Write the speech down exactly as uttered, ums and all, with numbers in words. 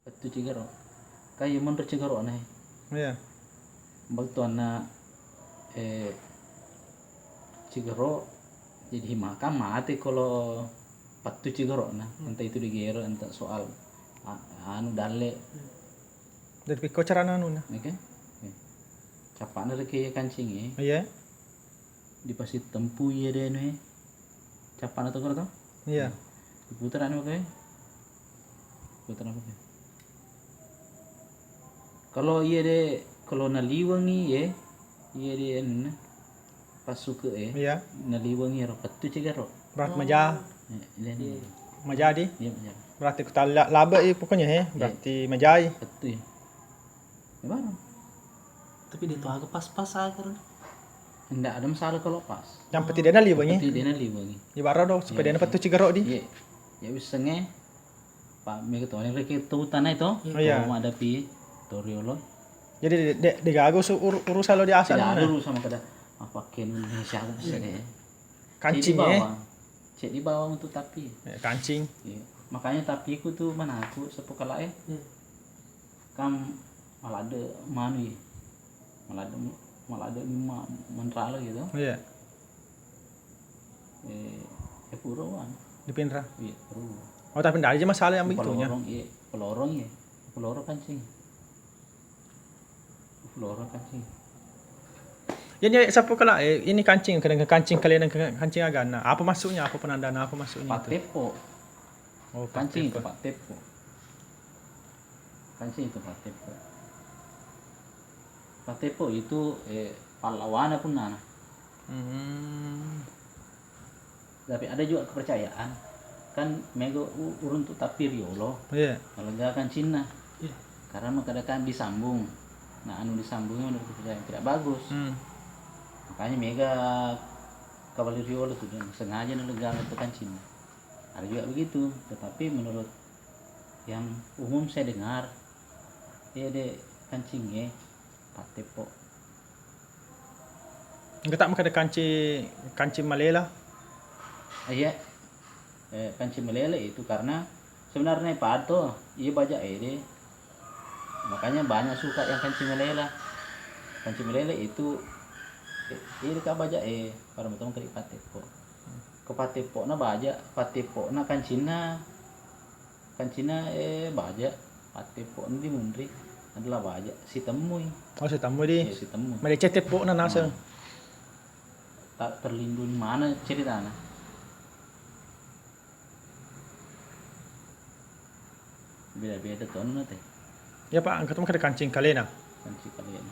Pettu cigaro. Kaye monro cigaro na. Iya. Bettuanna, eh, cigaro jadi makan mate kalau pettu cigaro na. Entah itu digero, entah soal a- anu dalle. Dari pikko carana anu na. Oke. Oke. Capana reke kancing e. Iya. Dipasittempu iye denu e. Capana to koro to? Iya. Diputar anu pakai. Putar apa pakai? Kalau iye de, kalau naliwengi iye, iye de anu, passuke e. Iya. Naliwengi ro pettu cegaro. Berarti maja. Iya. Majadi. Iya, maja. Berarti ku talla labe i pokoknya he. Iya. Berarti majai. Pettu ya. Ya baru. Tapi dia tuh agak pas-pas agar. Ndak ada masalah kalau pas. Yang penting dia naliwengi. Yang penting dia naliwengi. Ibarat do supaya dia pettu cigaro di. Iya. Ya wissengnge. Pak mega to reke tu tanah itu. Iya. Madapi toriolo. Jadi de de gago urusan lo di asal. Tidak ada urusan makada apa ke Indonesia aku bisa deh. Kancing ya. Cek di bawah untuk tapi. Kancing. Iya. Makanya tapiku tuh mana aku sepuh kala e. Kan maladde manu ya. Maladde maladde ma menrala gitu. Iya. Eh, ya pura wan. Dipinra. Iya, pura. Oh, tapi ndak ada masalah yang begitunya. Pelorong, iya, pelorong ya. Pelorong kancing. Pelorong kancing. Ya, ini siapa kala eh, ini kancing kadang kancing kalian kancing agana. Apa maksudnya? Apa penandaan apa maksudnya itu? Pak Tepo. Oh, kancing itu Pak Tepo. Kancing itu Pak Tepo. Pak Tepo itu eh, pahlawana punnana. Hmm. Tapi ada juga kepercayaan kan mega uruntuk tapi riolo. Iya. Kalau gak kan Cina. Iya. Karena makadakan disambung. Nah, anu disambungnya menurut kepercayaan tidak bagus. Hmm. Makanya mega kawali riolo tuh dia sengaja nalegang itu kan Cina. Ada juga begitu, tetapi menurut yang umum saya dengar, iya de kancing e, Pak Tepo. Engka tak makkeda kancing, kancing malela? Iya. Eh, kancing malela itu karena sebenarnya pato iya baja ede. Makanya banyak suka yang kancing malela. Kancing malela itu eh, iya ka baja e, pada metong kali Pak Tepo. Ke Pak Tepo na baja, Pak Tepo na kancingna. Kancingna eh baja, Pak Tepo na di munri adalah baja. Sitemui. Oh, sitemui di. Iya, sitemui. Madeceng Tepo na naseng. Tak terlindungi mana ceritana. Beda-beda tonna te. Ya Pak, engka tu makkeda kancing kalena. Kancing kalena.